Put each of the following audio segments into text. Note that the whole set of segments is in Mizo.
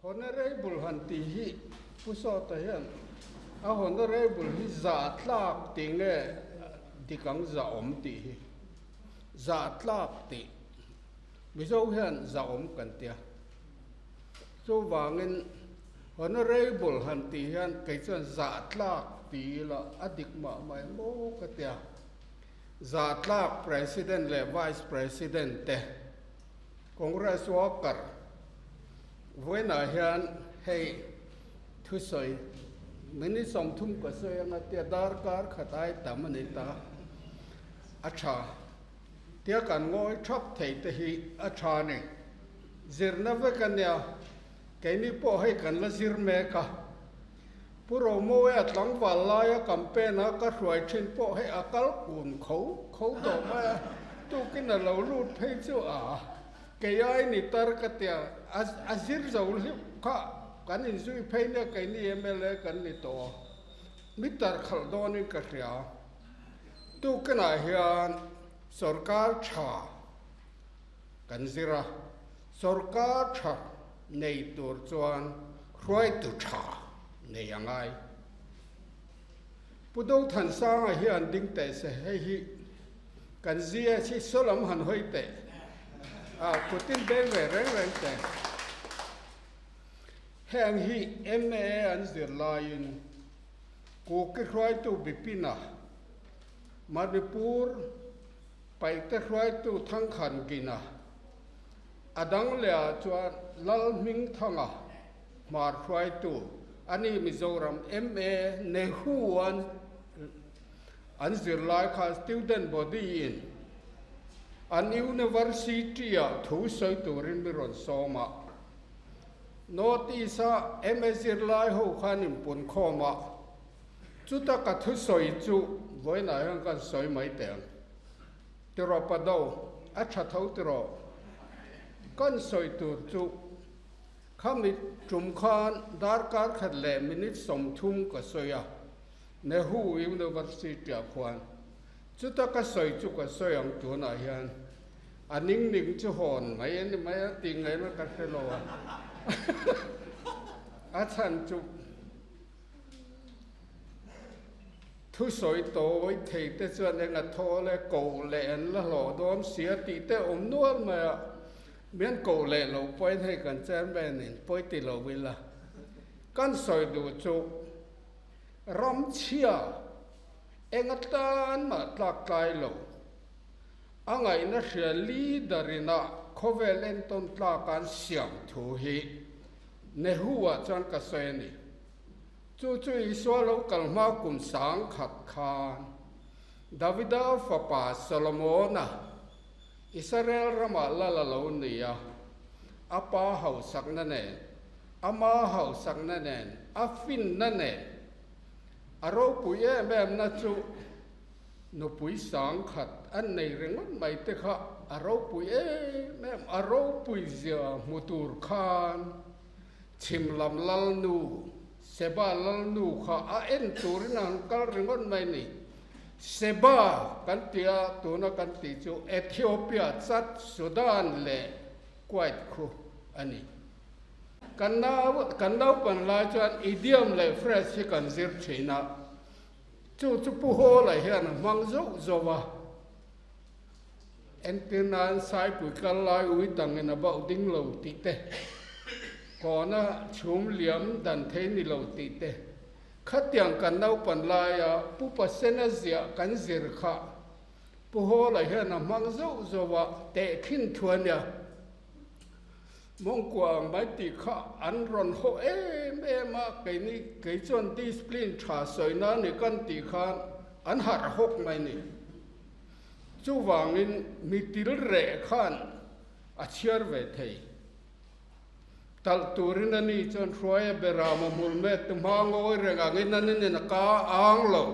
Honorable han tih hi Pu Sawta hian a honorable hi zah tlak tih nge dik ang zahawm tih hi zah tlak tih Mizo hian zahawm kan tia chuvangin honorable han tih hian kei chuan zah tlak ti ila a dik mah mai maw ka tia zah tlak President leh Vice President te Congress worker vawiinah hian hei thusawi minute 30 ka sawi anga tia darkar khat ai tam a ni ta a tha tia kan ngawi thap thei te hi a tha a ni. Zirna vek a nia keini pawh hei kan la zir mek a. Pu Romawia tlangval laia campaign a ka hruai thin pawh hei a kal kun kho kho tawh mai a, tukin a lo lut phei chu a kei ai ni tar ka tia a a zir zo hliuh kha kan inzui phei nia keini mla kan ni tawh a, mi tar khalh dawnin ka hria. Tukinah hian sorkar tha kan zir a, sorkar tha nei tur chuan hruaitu tha nei a ngai. Pu Dothansanga hian ding teh se, hei hi kan GS hi saw lam han hawi teh a, kutin beng ve reng reng teh. Heng hi MA an zir laiin Kuki hruaitu Bipina, Manipur Paihte hruaitu Thangkhan Gina, a dang leh ah chuan Lalhmingthanga hmar hruaitu a ni Mizoram MA Nehu an an zirlai kha student body in an university ah thu sawi turin mi rawn sawm a. North East a MA zirlai ho khan inpun khawm a, chuta ka thusawi chu vawiinah hian kan sawi mai teh ang. Tiraw Pado, a tha tho tiraw? Kan sawi tur chu khami tum khan darkar khat leh minute 30 ka sawi a, Nehu University-ah khuan. Chuta ka sawi chu ka sawi ang tunah hian a ning ning chu hawn mai a ni mai a tih ngaihna ka hre lo a. A chhan chu. Thusawi tawi thei te chuan eng a thaw le koh leh an la hlawh dawn sia tih te awm nual mai a, mian koh leh lo pawhin hei kan chairman in pawi ti lo ila kan sawi duh chu ram chhia eng atan mah tlak tlai lo a ngaihna hria leader ina khawvel entawn tlak an siam thu hi Nehu-ah chuan ka sawi a ni. Chu chu Isua lo kal hma kum 1000 khan Davida fapa Solomona Israel ramah lal a lo ni a, a pa hausakna nen, ama hausakna nen, a finna nen, a ropui em emna chu nupui 1000 an nei ringawt mai te kha a ropui em em, a ropui zia hmu tur khan Chhim lam lalnu, Seba lalnu kha a en turin a han kal ringawt mai ni. Seba kan ti a, tuna kan tih chu Ethiopia, Chad, Sudan leh Kuwait khu a ni. Kan nau, kan naupan lai chuan idiom leh phrase hi kan zir thin a, chu chu Pu Hawla hian a hmang zauh zauh a. Entir nan Saipui kal lai ui dangin a bauh ding lo tih te, kawna chhum liam dan thei ni lo tih te, khatiang kan naupan laia Pu Pasena ziah kan zir kha Pu Hawla hian a hmang zauh zauh a, tehkhin thu a nia. Mawngkua ang mai tih kha an rawn haw em em a, keini kei chuan discipline tha sawi nan i kan tih khan an harh hawk mai ni. Chuvangin mi til reh khan a chhiar ve thei. Talh turin a ni chuan hruaia berama hmul met tu hma ngawi reng angin a ninin a ka ang lo.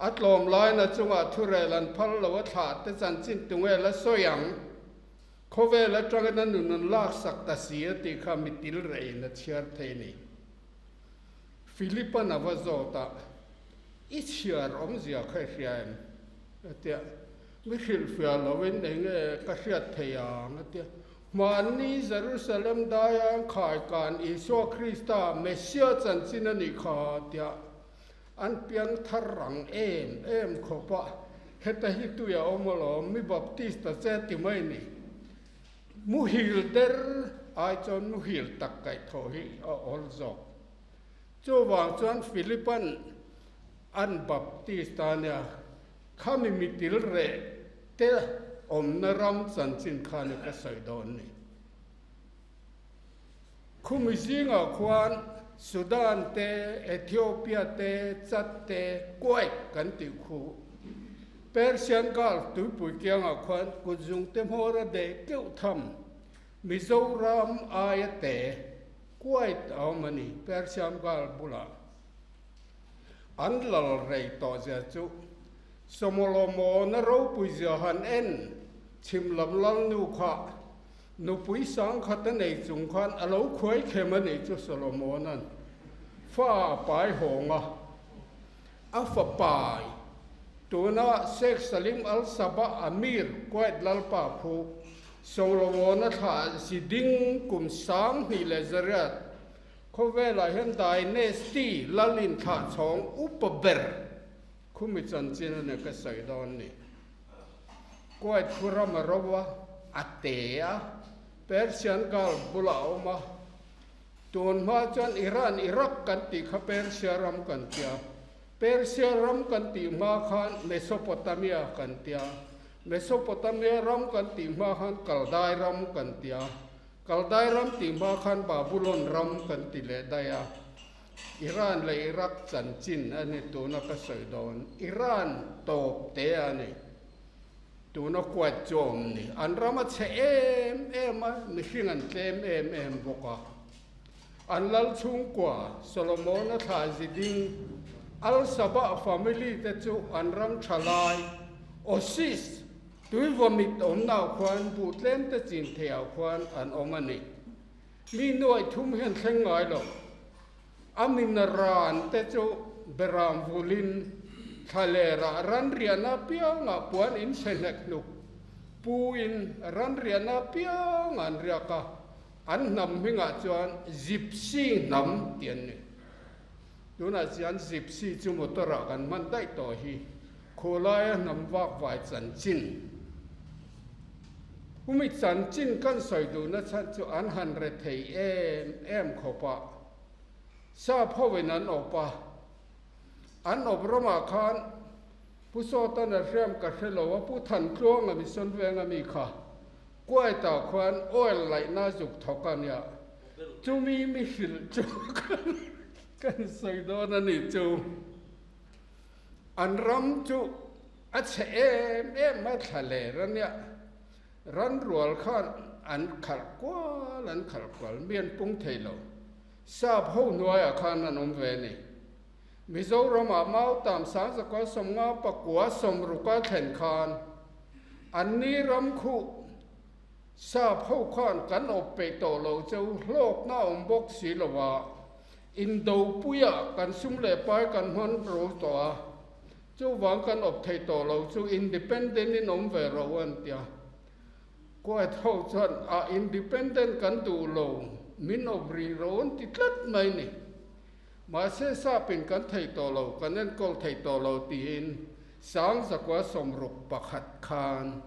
A tlawm laina chungah thurel an phal lo a thlah te chanchin tunge la sawi ang. Khawvel atangin a nun an laksak ta si a tih kha mi til rehin a chhiar thei ni. Philipan a va zawt a, I chhiar awmzia kha i hria em? A ti a, Mi hrilhfiah lovin eng nge ka hriat thei ang? A ti a, Hmanni Jerusalem daia an khaikan Isua Krista Messia chanchin a nih kha tiah an piang thar rang em em khawp a, heta hi tui a awm alawm, mi Baptist ta che ti mai ni. Muhil der ai chuan muhil tak kaihthawh hi a awl zawk. Chuvang chuan Philipan an Baptist a nia, khami mitil reh te awmna ram chanchin kha ni ka sawi dawn ni. Khumi zingah khuan Sudan te, Ethiopia te, Chad te, Kuwait kan tih khu. Persian Gulf tuipui kiangah khuan kutzung te hmawr a deh keuh tham Mizoram aia te Kuwait a awm a ni, Persian Gulf bulah. An lal rei tawh zia chu Somolomona ropui zia han en chhim lam lalnu kha nupui sang khat a nei chung khan a lo khuai khem a nih chu Solomona'n fa a pai hawng a, a fa pai tuna Sheikh Salim Al Sabah Amir Kuwait lalpa khu Solomona thlah zi ding kum 2800 Khawvelah hian Dynasty lal inthlah chhawng upa ber khumi chanchin a ni ka sawi dawn ni. Kuwait khu ram a ro a, a te a, Persian Gulf bulah a awm a. Tun hma chuan Iran, Iraq kan tih kha Persia ram kan tia. Persia ram kan tih hma khan Mesopotamia kan tia. Mesopotamia ram kan tih hma khan Kaldai ram kan tia. Kaldai ram tih hma khan Babulon ram kan ti leh daih a, Iran leh Iraq chanchin a ni tuna ka sawi dawn. Iran tawp te a ni tuna kuat chu awm ni. An ram a chhe em em a, mihring an tlem em em bawk a. An lal chhungkua Solomon-a thlah zi ding Al-Sabah family te chu an ram tha lai Osis, Tui vawmit awmnaah khuan buh tlem te chin theiah khuan an awm a ni. Mi nuaih thum hian thleng ngai lo. A min ran te chu beram vulin thlalerah ran riahna piangah puan in chhe hnek hnuk puin ran riahna piangah an riak a, an hnam hmingah chuan Gypsy hnam tih an ni. Tunah chuan Gypsy chu motor-ah kan hman daih tawh hi. Khawlaia hnam vakvai chanchin. Humi chanchin kan sawi duhna chhan chu an han re thei em em khawp a. Sap hoin an awp a. An awp ramah khan Pu Sawtana hriam ka hre lo a, Pu Thantluanga Mission Venga mi kha Kuwaitah khuan oil laihna zuk thawk a nia. Chumi mi hrilh chu kan sawi dawn a nih chu. An ram chu a chhe em em a, thla ler a nia. Ran rual khan an khalh kual an khalh kual, mi an pung thei lo. Sap ho hnuaiah khan an awm ve a ni. Mizoramah Mautam Sangzakua 59 60a thlen khan anni ram khuh sap ho khan kan awp peih tawh lo cheu hlawkna a awm bawk si lo a. Indopuia kan sum leh pai kan hman ro tawh a, chuvang kan awp thei tawh lo chu independent in awm ve ro an tia. Kuwait ho chuan a independent kan duh lo, min awp rih ro an ti tlat mai ni. Mahse sapin kan thei tawh lo, kan enkawl thei tawh lo tiin 1961 khan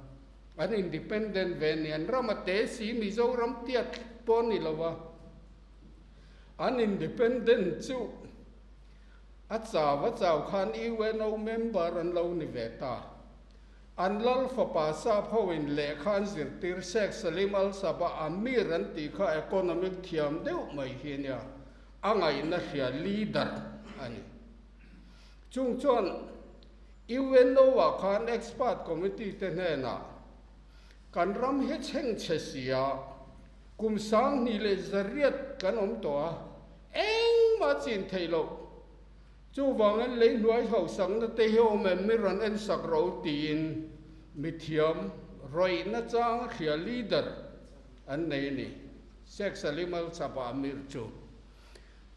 an independent ve ni. An ram a te si, Mizoram tiat pawh ni lo a. An independent chu a chau a chau khan UNO member an lo ni ve ta. An lal fapa sap ho in lehkha an zirtir Sheikh Salim Al Sabah Amir an tih kha economic thiam deuh mai hi a nia, a ngaihna hria leader a ni. Chung chuan UNO ah khan expert committee te hnenah kan ram hi chhengchhe sia, Kum 2800 kan awm tawh a, engmah chin theih loh. Chuvangin lei hnuai hausakna te hi awm em mi rawn en sak ro tiin mithiam rawihna chang hria leader an nei a ni, Sheikh Salim Al Sabah Amir chu.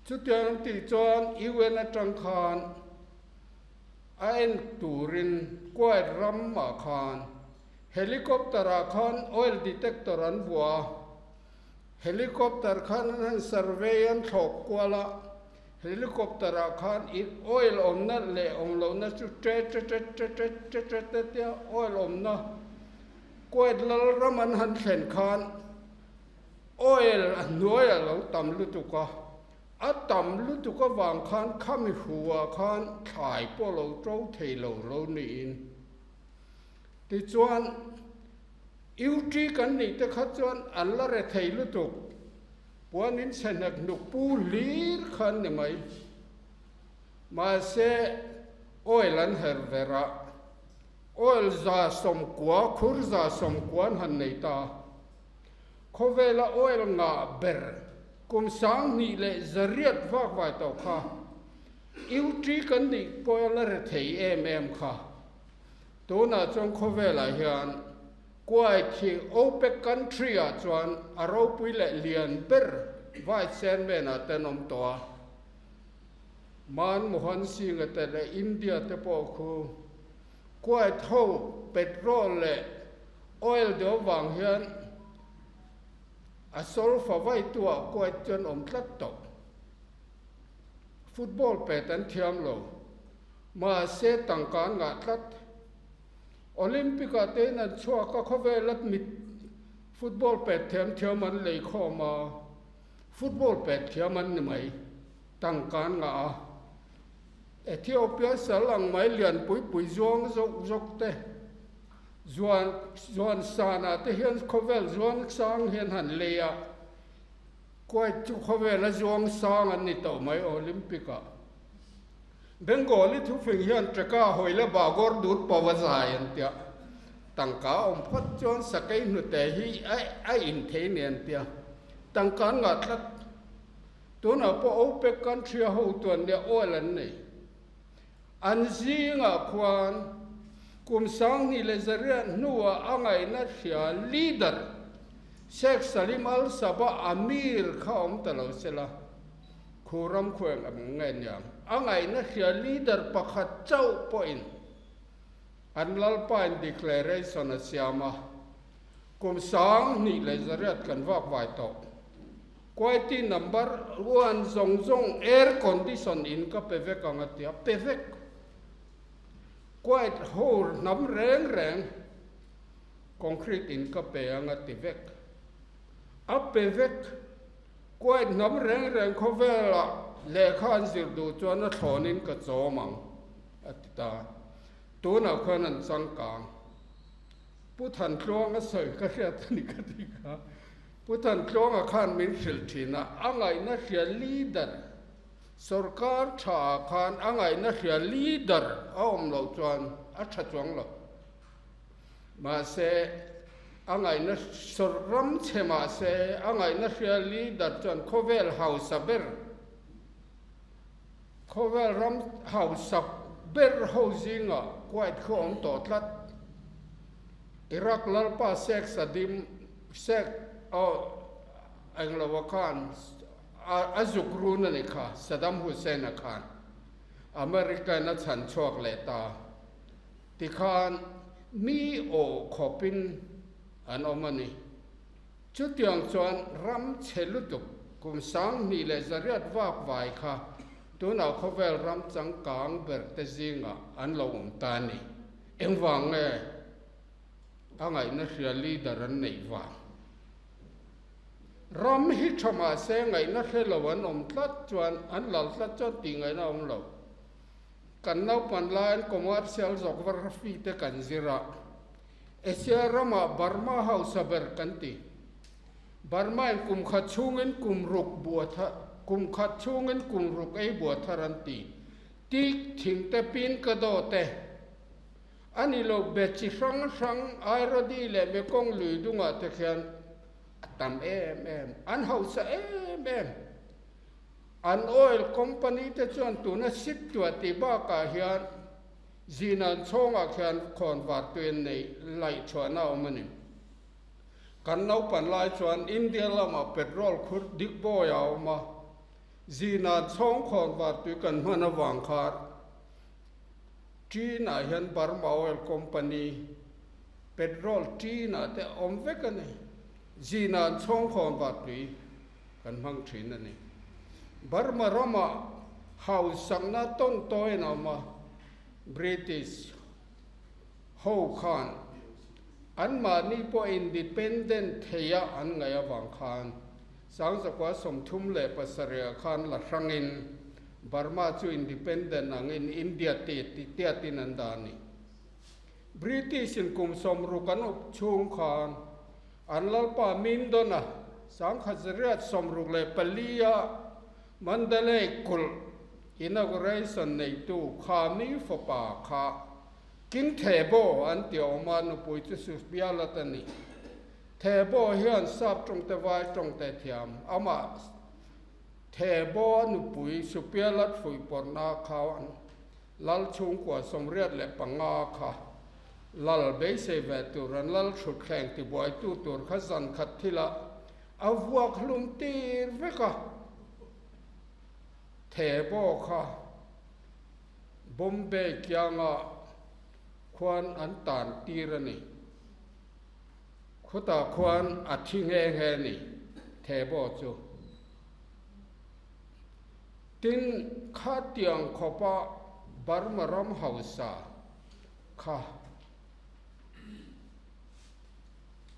Chutiang an tih chuan UN atang khan a en turin Kuwait ramah khan. Helicopter ah khan oil detector an vuah a, helicopter khan an han survey an thlawk kual a, helicopter ah khan i oil awmna leh awm lohna chu tre tre tre tre tre tre tre te tia oil awmna Kuwait lal ram an han thlen khan oil a hnuai a lo tam lutuk a, a tam lutuk avang khan khami hu ah khan thlai pawh lo to thei lo lo niin. Tichuan, UT kan nih te kha chuan an la re thei lutuk, puan in chhe hnek hnuk pu hlir kha an ni mai. Mahse, oil an her ver a, oil 9%, khur 90% an han nei ta. Khawvela oil ngah ber kum 2800 vak vai tawh kha UT kan nih pawh a la re thei em em kha. Tunah chuan khawvelah hian Kuwait hi OPEC country ah chuan a ropui leh lian ber Vice Chairman ah te an awm tawh a. Manmohan Singh a te leh India te pawh khu Kuwait ho petrol leh oil deuh avang hian a solfa vaitu ah Kuwait chuan awm tlat tawh. Football pet an thiam lo. Mahse, tangka an ngah tlat. Olympic-ah tein an chhuak a, khawvela mit football pet thiam thiam an lei khawm a, football pet thiam an ni mai. Tangka an ngah a. Ethiopia sal ang mai lian pui pui zuang zawk zawk te, zuan zuan sanah te hian khawvel zuang sang hian han lei a, Kuwait chu khawvela zuang sang an ni tawh mai Olympic-ah. Bengali thufing hian Treka hawile Bagor dut pawa zai an tia. Tangka awm phawt chuan sakei hnute hi a in thei ni an tia. Tangka an ngah tlat. Tunah pawh OPEC country a hotu an nia oil an nei. An zingah khuan kum 2800 hnuah a ngaihna hria leader Sheikh Salim Al Sabah Amir kha awm ta lo sela. Khu ram khu eng ang nge niang? A ngaihna hria leader pakhat chauh pawhin an lalpain declaration a siam a, kum 2800 kan vak vai tawh. Quality number one zawng zawng air condition in ka pe vek ang a ti a, pe vek. Quiet ho hnam reng reng concrete in ka pe ang a ti vek. A pe vek. Kuwait hnam reng reng khawvelah lehkha an zir duh chuan a thlawnin ka chawm ang, a ti ta. Tunah khuan an changkang. Pu Thantluanga sawi ka hriat a ni ka ti kha. Pu Thantluanga khan min hrilh thin a, a ngaihna hria leader, sorkar tha ah khan a ngaihna hria leader a awm loh chuan a tha chuang lo. Mahse, a ngaihna sawr ram chhe mahse, a ngaihna hria leader chuan khawvel hausa ber, khawvel ram hausa ber ho zingah Kuwait khu awm tawh tlat. Iraq lalpa Sheikh Sadim, Sheikh oh englo a khan a zuk run a ni kha, Saddam Hussein a khan America in a chhan chhuak leh ta. Tikhan mi aw khawpin an awm a ni. Chutiang chuan ram chhe lutuk kum 2800 vak vai kha tunah khawvel ram changkang ber te zingah an lo awm ta a ni. Engvang nge a ngaihna hria leader an neih vang? Ram hi tha mahse ngaihna hre lo an awm tlat chuan an lal tlat chuan tih ngaihna a awm lo. Kan naupan laiin commercial geography te kan zir a, Asia ramah Burma hausa ber kan ti. Burma in kum khat chhungin kum ruk bua thar, kum khat chhungin kum ruk ei bua thar an ti. Tik thing te pin ka daw te. A ni lo be chi hrang hrang Airodi leh Mekong lui dungah te khian a tam em em, an hausa em em. An oil company te chuan tuna sip tuah tih bakah hian Zinan chhawngah khian khawnvar tui nei laih chhuahna a awm a ni. Kan naupan lai chuan India lamah petrol khur dik bawi a awm a, Zinan chhawng khawnvar tui kan hman avang khan China hian Burma Oil Company. Petrol ṭinah te awm vek a ni. Zînah chhawngkhawn vatui kan hmang ṭhin a ni. Burma ramah hausakna tawn tawiin a awm a, British ho khan anmahni pawh independent theia an ngaih avang khan 1937 khan la hrangin Burma chu independent angin India tiatin an dah a ni. British in kum 60 an up chhung khan an lalpa Mindon a 1964 a Mandalay kulh inauguration neitu Khami fapa kha King Thebo an ti awm a, nupui chu Sushbialat a ni. Thebo hian sap tawngte vai tawngte thiam amah Thebo a nupui Supialat fuihpawrhna kha Lal chhungkua 85 kha lal beisei ve tur an lal thutthleng tibuaitu tur kha zan khat thilah a vuak hlum tir vek a. Thebo kha Bombay kianga khuan an tan tir a ni. Khutah khuan a thi nghe nghe a ni Thebo chu. Tin, khatiang khawpa Burma ram hausa kha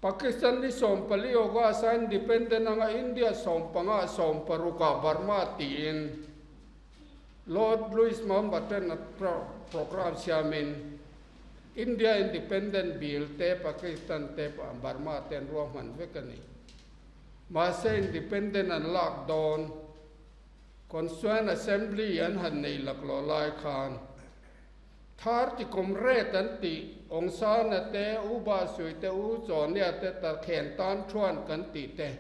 Pakistan ni 14 August a independent anga India 15 16 ah Burma tiin Lord Louis Mountbatten a program siamin India independent bill te Pakistan te Burma te an ruahman vek a ni. Mahse independent an lak dawn Constituent Assembly an han nei laklawh lai khan thar tikum ret an tih Aung San-a te, U Ba Sui te, U Chaw Nia te ta khen tan thuan kan tih te,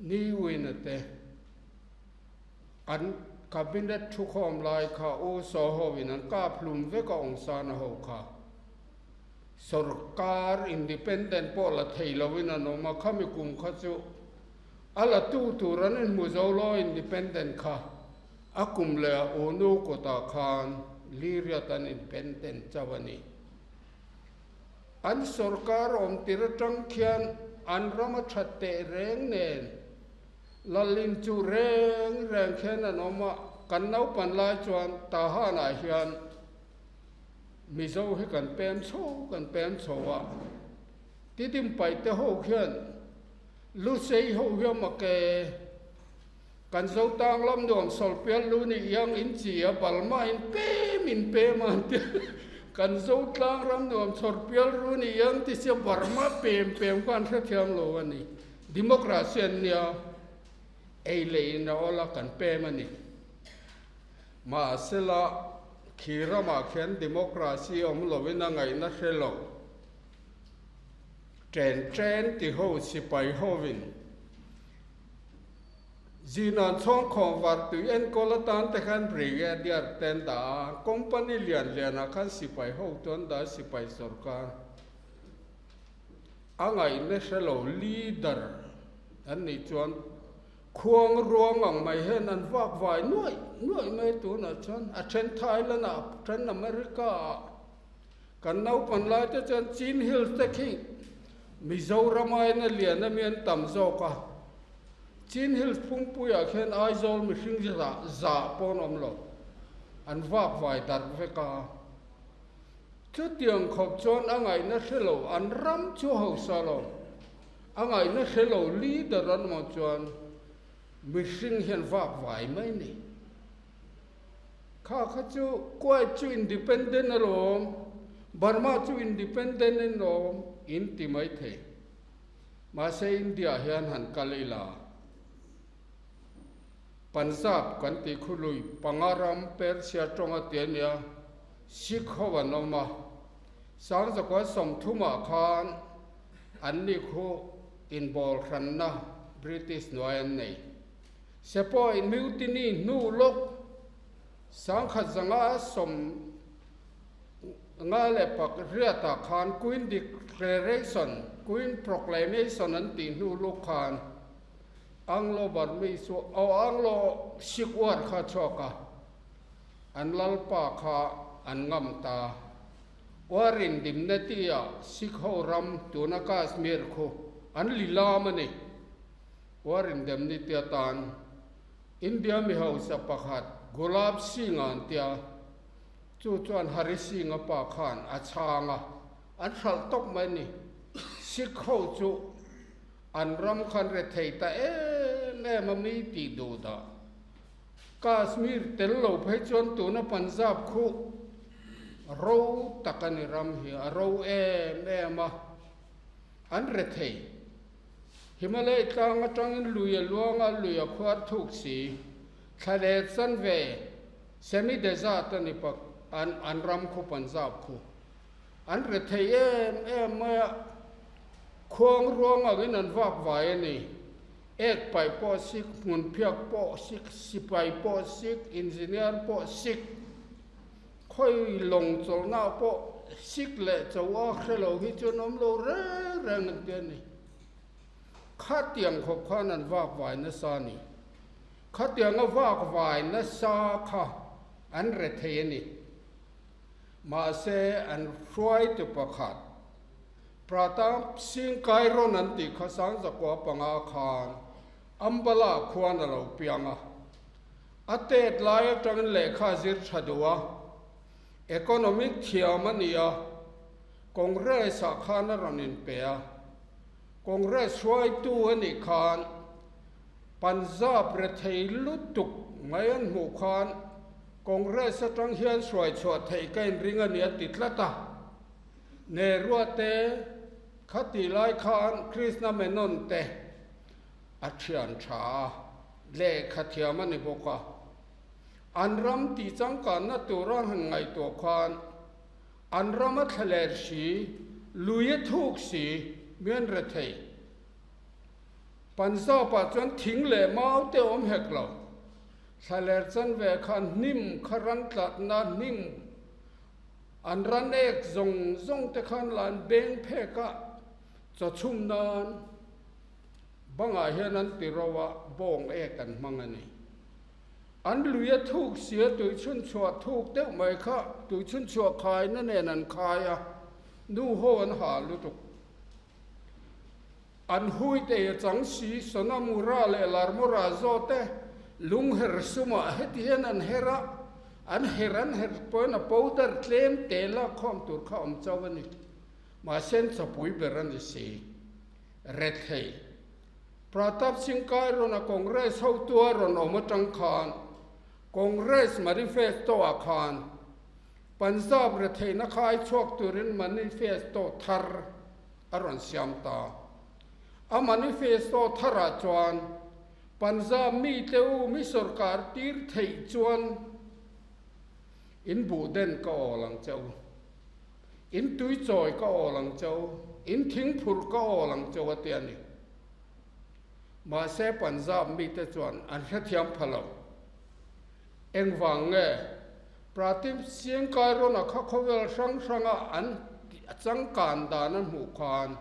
Ni Win-a te an cabinet thukhawm lai kha U Saw ho-in an kap hlum vek a Aung San-a ho kha. Sorkar independent pawh la thei loin an awm a, khami kum kha chu a la tu tur an inhmu zo lo independent kha a kum leh a unu kutah khan Liriat an independent chauh a ni. An sorkar awm tir atang khian an ram a that teh reng nen Lalin chu reng reng khian an awm a, kan naupan lai chuan Tahan-ah hian Mizo hi kan pem chho kan pem chho a, Tidim paihte ho khian Lusei ho hian mak e, kan Zotang lam nuam Sawlpial lu nih iang in chi a Balma in pem in pem a an ti a, kan Zotlang ram nuam Chawrpial ru nih iang ti sia Burma pem pem kha an hrethiam lo a ni. Democracy an nia ei leh in a awl a kan pem a ni. Mahsela, khi ramah khian democracy awm loin a ngaihna hre lo. Ṭen ṭen ti ho sipai hovin Zinan chhawngkhawm var tui enkawl atan te khan Brigadier te an dah a, company lian lianah khan sipai ho chu an dah a, sipai sorkar a ngaihna hre lo leader an nih chuan Khuang ruang ang mai hian an vak vai nuaih nuaih mai tunah chuan a then Thailand ah a then America ah kan naupan lai te chuan Chin Hills te khi Mizoram aiin a lian a mi an tam zawk a, Chin Hills phungpui ah khian Aizawl mihring zah zah pawh an awm lo, an vak vai darh vek a. Chutiang khawp chuan a ngaihna hre lo an ram chu hausa lo. A ngaihna hre lo leader an awm chuan mihring hian vak vai mai ni. Kha kha chu Kuwait chu independent alawm, Burma chu independent in awm in ti mai thei. Mahse India hian han kal ila Punjab kan tih khu lui panga ram Persia tawnga ti a nia, Sikh ho an awm a, 1930 ah khan An ni khu inbawl hranna British hnuai an nei. Sepoy mutiny hnu lawk 1958 ah khan Queen Declaration, Queen Proclamation an tih hnu luk khan Anglo-Burmese oh Anglo-Sikh war kha a chhuak a, an lalpa kha an ngam ta. War indemnity-ah Sikh ho ram tuna Kashmir khu an lilam a ni. War indemnity atan India mi hausa pakhat Gulab Singh-a an tia, chu chuan Hari Singh-a pa khan a chhang a, an hralh tawp mai a ni. Sikh ho chu an ram khan rethei ta em em a mi tih duh dah. Kashmir tel lo phei chuan tuna Punjab khu ro tak a ni ram hi a ro em em a, an rethei. Himalay tlang atangin lui a luang a, lui a khuar thuk si. Thla leh chanve semi desert a ni pak an an ram khu Punjab khu. An rethei em em mai a, khuang ruang angin an vak vai a ni. Ek paih pawh sik, hmun phiak pawh sik, sipai pawh sik, engineer pawh sik, khawi lawng chawlhna pawh sik leh cho a hre lo hi chuan awm lo reng reng an ti a ni. Khatiang khawp khan an vak vai nasa a ni. Khatianga vak vai nasa kha an re thei a ni. Mahse an hruaitu pakhat Pratap Singh Kairon an tih kha 1905 khan Ambala khuan a lo piang a. A tet lai atangin lehkha a zir tha duh a, economic thiam a ni a, Congress-ah khan a rawn inpe a. Congress hruaitu a nih khan Punjab rethei lutuk mai an hmuh khan Congress atang hian hruai chhuah theih ka inring a ni a ti tlat a. Nehru te khatih lai khan Krishna Menon te a thian tha a, lehkha thiam a ni bawk a. An ram tih changkanna tura han ngaihtuah khan an ram a thlaler si, lui a thuk si, mi an re thei. Punjab-ah chuan thing leh mau te awm hek lo. Thlaler chanve khan hnim kha ran tlatna hnim An ran ek zawng zawng te khan la an beng phek a, chaw chhum nan bangah hian an ti ro a, bawng ek an hmang a ni. An lui a thuk sia tui chhun chhuah thuk deuh mai kha tui chhun chhuah khaina nen an khai a, nu ho an ha lutuk. An hui te a chang si, Sonamura leh Larmura zawt te lungher sumah heti hian an her a, an her an her pawhin a powder tlem te lakkhawm tur kha awm chauh a ni. Mahse an chapui ber a ni si. Rethei. Pratap Singh Kairon a Congress hotu a rawn awm atang khan Congress manifesto ah khan Punjab retheihna kha ai chhuak turin manifesto thar a rawn siam ta. A manifesto tharah chuan Punjab mite u mi sorkar tir theih chuan in buh den ka awl ang che u, in tui chawi ka awl ang che u, in thing phurh ka awl ang che u a ti a ni. Mahse Punjab mite chuan an hrethiam pha lo. Engvang nge Pratip Singh Kairon-a kha khawvel hrang hranga an changkan dan a hmuh khan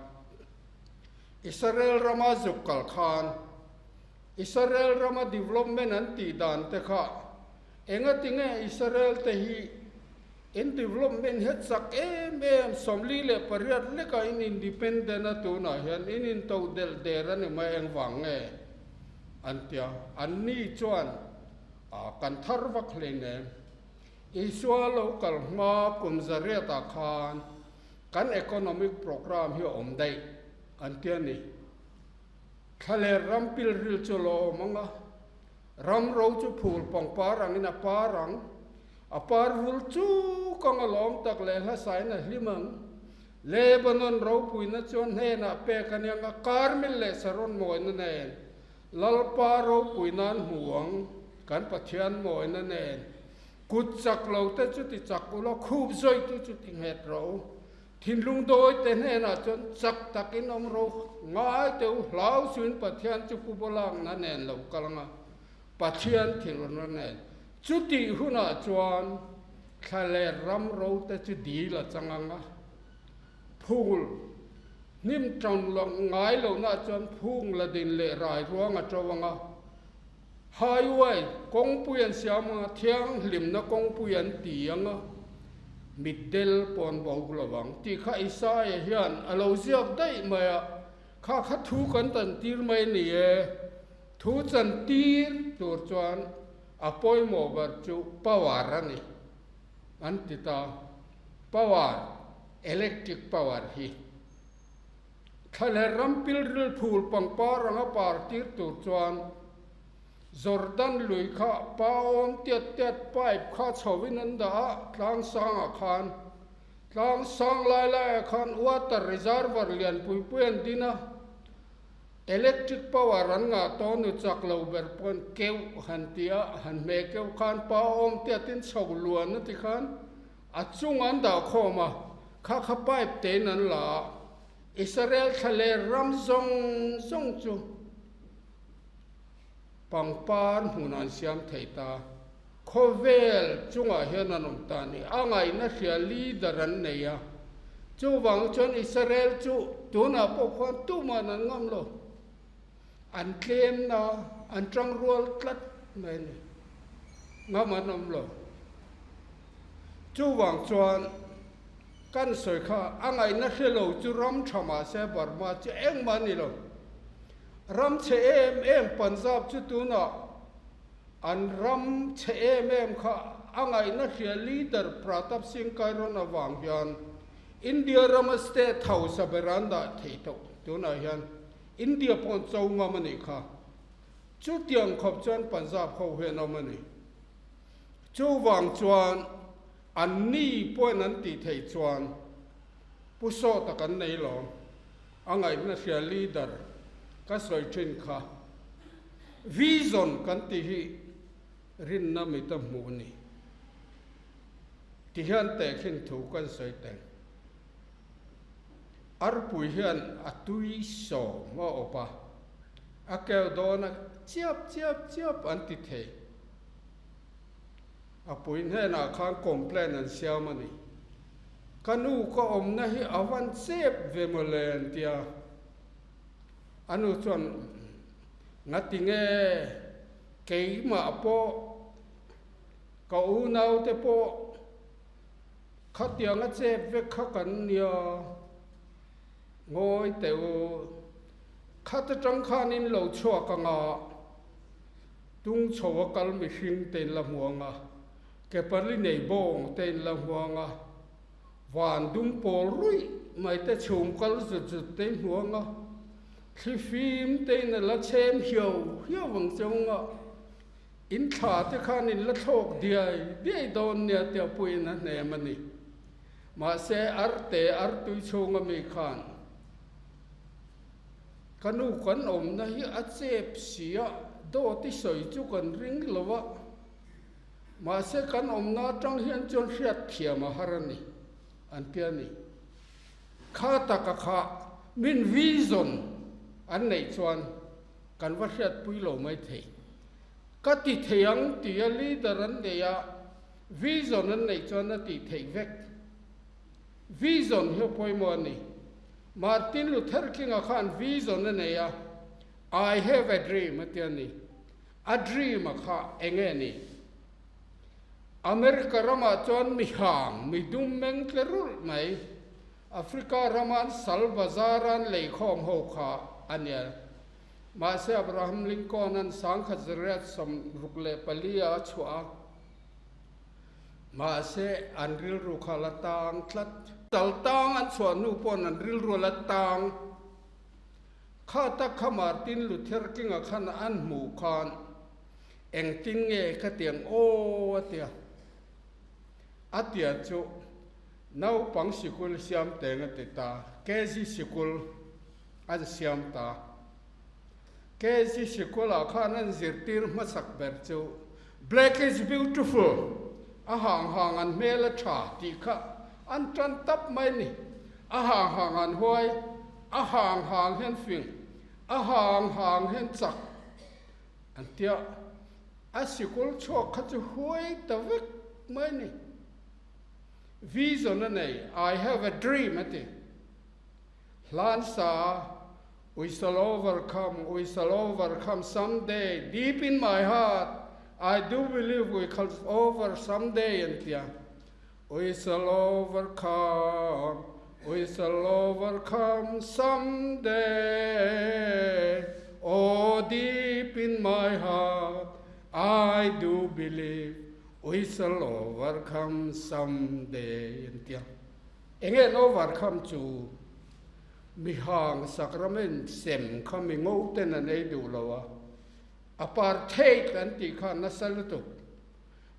Israel rama zuk kal khan Israel rama development an tih dan te kha engatinge Israel te hi in development hi chak em em 48 leka in independent a tunah hian in into delh der a ni mai engvang nge an tia anni chuan A kan thar vak hleinem. Isua lo kal hma kum zariatah khan kan economic programme hi a awm daih an ti a ni. Thlaler ram pilril chu lo awm ang a, ram ro chu phul pangpar angin a par ang, a par vul chuk ang a lawm tak leh hlasain a hlim ang. Lebanon ropuina chuan hnenah pek a niang a, Karmel leh Saron mawina nen Lalpa ropui nan hmu ang, kan Pathian mawina nen. Kut chak lo te chu ti chak ula, khup zawih tu chu ti nghet rawh u. Thinlung dawi te hnenah chuan chak takin awm ro ngai teh u, hlau suin Pathian chu pu bawlakna nen lo kal anga, Pathian thinruna nen. Chutih hunah chuan thlaler ram ro te chu dil a chang anga, phul Hnim ṭang lo ngai lohna chuan phung la din leh rai ruang a ṭo ang a, highway kawngpui an siam ang a, thianghlimna kawngpui an ti ang a. Mitdel pawn bo lovang tih kha Isaia hian a lo ziak daih mai a, kha kha thu kan tantir mai ni e. Thu chantir tur chuan a pawimawh ber chu power a ni an ti ta. Power, electric power hi thlaler ram pilril phul pangpar anga par tir tur chuan Jordan lui kha pa awm tiat tiat pipe kha chhoin an dah a, tlang sangah khan tlang sang lai laiah khan water reservoir lian pui pui an din a, electric power an ngah tawh nu chak lo ber pawn keuh han ti a, han hmeh keuh khan pa awm tiatin chho luan a ti khan a chung an dah khawm a, kha kha pipe tein an la a, Israel thlaler ram zawng zawng chu. Pangpar hmun an siam thei ta. Khawvel chungah hian an awm ta a ni. A ngaihna hria leader an nei a. Chuvang chuan Israel chu tunah pawh khuan tuman an ngam lo. An tlemna an tangrual tlat mai a ni. Ngam an awm lo. Chuvang chuan kan sawi kha a ngaihna hre lo chu ram tha mahse Burma chu engmah a ni lo. Ram chhe em em Punjab chu tunah an ram chhe em em kha a ngaihna hria leader Pratap Singh Kairon avang hian India rama state hausa ber an dah thei tawh tunah hian India pawh an cho ngam a nih kha. Chutiang khawp chuan Punjab ho hian awm a ni. Chuvang chuan an ni pawhin an tih theih chuan Pu Sawta kan nei lawm. A ngaihna hria leader ka sawi thin kha vision kan tih hi rinna mit a hmuh a ni. Ti hian tehkhin thu kan sawi teng. Arpui hian a tui sawm a awp a, a keu dawn a chiap chiap chiap an ti thei. A pui hnenah khan complaint an siam a ni. Ka nu ka awmna hi a van chep ve maw le an ti a. A nu chuan, Ngati nge keimah pawh ka unaute pawh khatianga chep vek kha kan nia, ngawi teh u, khat atang khan in lo chhuak anga tung chho a kal mihring te in la hmu anga, Ke pali nei bawng te in la hmuang a, van dum pawl ruih mai te chhum kal zut zut te in hmuang a, thli fim te in a la chhem hiau hiau ang cheu nga, in thla te khan in la thlawk diai diai dawn nia tia puiin a hnem a ni. Mahse arte artui chhung ami khan ka nu kan awmna hi a chep si a, dawt i sawi chu kan ring lo a, Mahse kan awmna atang hian chuan hriat thiam a har a ni, an ti a ni. Kha taka kha min vision an neih chuan kan va hriatpui lo mai thei. Ka ti thei ang tia leader an nei a, vision an neih chuan a tih theih vek. Vision hi a pawimawh a ni. Martin Luther King-a khan vision a nei a, I have a dream a ti a ni. A dream a kha enge ni? America ramah chuan mi hang, mi dum meng tle rulh mai, Africa rama an sal bazar an leikhawm ho kha a nia. Mahse Abraham Lincoln an 1864 ah a chhuah a. Mahse an rilru kha la tang tlat. Sal tang an chhuah hnu pawn an rilru a la tang. Kha tak kha Martin Luther King-a khan an hmuh khan engtin nge ka tiang aw a tia. A tia chu naupang sikul siam teng a ti ta, KG sikul an siam ta. KG sikulah khan an zirtir hmasak ber chu Black is beautiful, a hang hang an hmel a tha tih kha an tan tap mai ni. A hang hang an huai, a hang hang hian fing, a hang hang hian chak an tia. A sikul chhuak kha chu huai ta vek mai ni. Vision a nei, I have a dream a ti. Hlan sa, We shall overcome, we shall overcome someday, deep in my heart, I do believe we shall over someday an tia. We shall overcome, we shall overcome someday. Oh, deep in my heart, I do believe we shall overcome someday. An tia. Enge an overcome chu? Mihang sacrament sem kha mi ngo ten an ei duh lo a. Apartheid an tih kha nasa lutuk.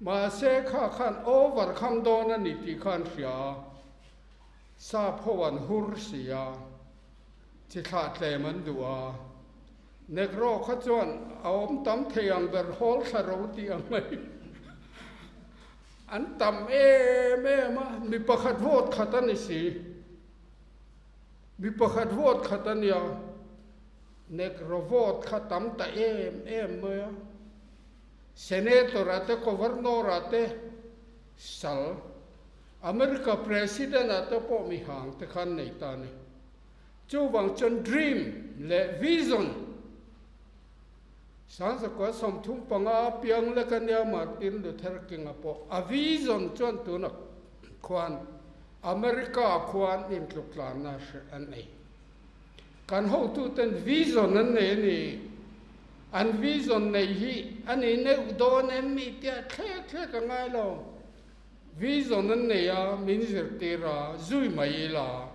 Mahse kha khan overcome dawn a ni tih kha an hria a, sap ho an hur si a, chi thlah tlem an duh a, Negro kha chuan a awm tam thei ang ber hawl thla ro tih ang mai an tam em em a, mi pakhat vote khat a ni si, mi pakhat vote khat a nia, Negro vote kha tam ta em em mai a. Senator a te Governor a te sal America President a te pawh mi hang te khan nei ta a ni. Chuvang chuan dream leh vision 1935 a piang lek a nia Martin Luther King a pawh a vision chuan tuna khuan America khuan intluktlana an nei. Kan hotuten vision an nei a ni. An vision neih hi a ni neuh dawn em mi tia thlek thlek a ngai lo. Vision an nei a, min zirtir a, zui mai ila.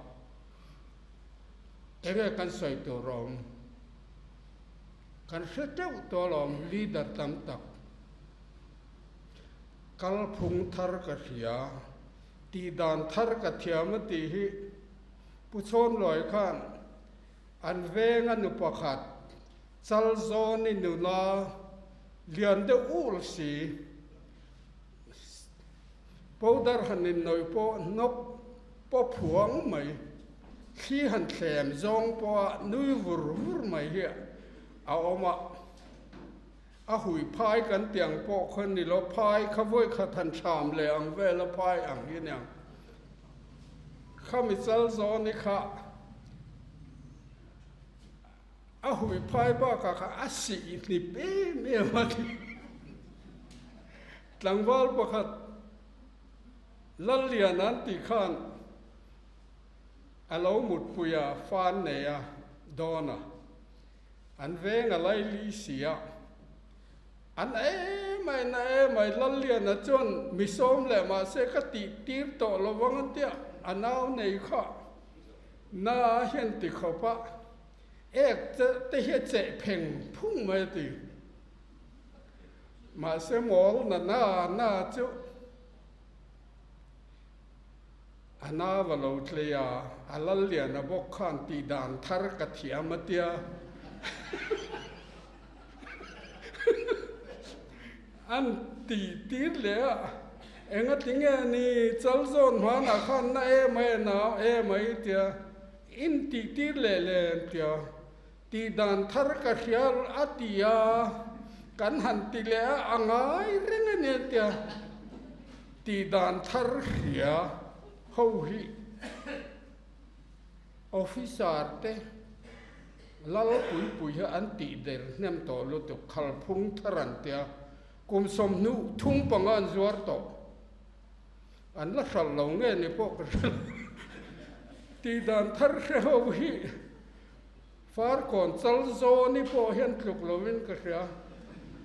Enge kan sawi tur awm? Kan hre teuh tawh alawm leader tam tak. Kalphung thar ka hria, tihdan thar ka thiam a tih hi Pu Chhawnluai khan an veng a nu pakhat Chalzawni nula lian deuh ul si powder han innawih pawh hnawk pawh phuang mai, thli han thlem zawng pawha nui vur vur mai hi a awm a. A hui phai kan ti ang pawh kha ni lo, phai kha vawikhat han thlam leh ang vel a phai ang hi aniang. Khami chal zawn i kha a hui phai bakah kha a sih hnip em em a ni. Tlangval pakhat Lallian an tih khan a lo mutpui a, fan nei a, dawn a. An veng a laili si a, An em mai na em mai Lalliana chuan mi sawm leh mahse ka tih tir tawh lo vang a tia a nau nei kha na hian ti khawp a, ek te hi a cheh pheng phung mai a ti. Mahse mawl na na na chu A nau a lo tlei a, a Lalliana bawk khan tih dan thar ka thiam a tia. An tih tir leh a, enga ti nge ni chal zawn hmanah khan na em ai a nau em ai tia in tih tir leh leh an tia. Tih dan thar ka hria a ti a, kan han ti leh a, a ngai reng a ni a tia. Tih dan thar hria ho hi officer te lal puipui hi an tih der hnem tawh lutuk, khalphung thar an tia, kum sawmhnuh thum panga an zuar tawh. An la hralh lo nge ni pawh ka hre lo. Tih dan thar hre ho hi Farkawn chal zawni pawh hian tluk lovin ka hria.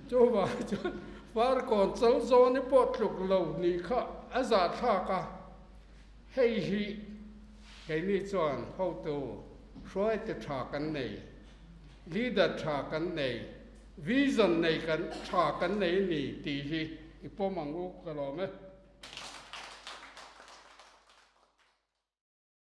Chuvang chuan Farkawn chal zawni pawh tluk lo nih kha a zahthlak a. Hei hi keini chuan hotu hruaite tha kan nei, leader tha kan nei, vision nei kan tha kan nei ni tih hi i pawm ang u ka lawm e.